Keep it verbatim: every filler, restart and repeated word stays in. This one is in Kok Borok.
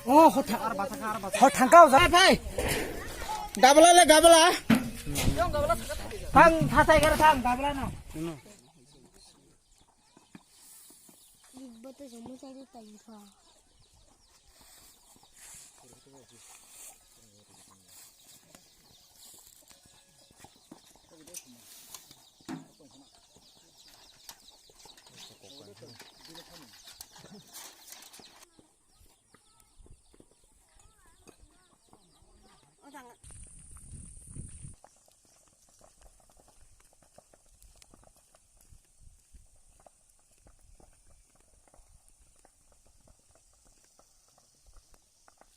Oh, hotha. Hotha kau ja. Phai. Gabla le gabla. Thang, thasai kar thang, gabla na. Bote jomo chari tangkha.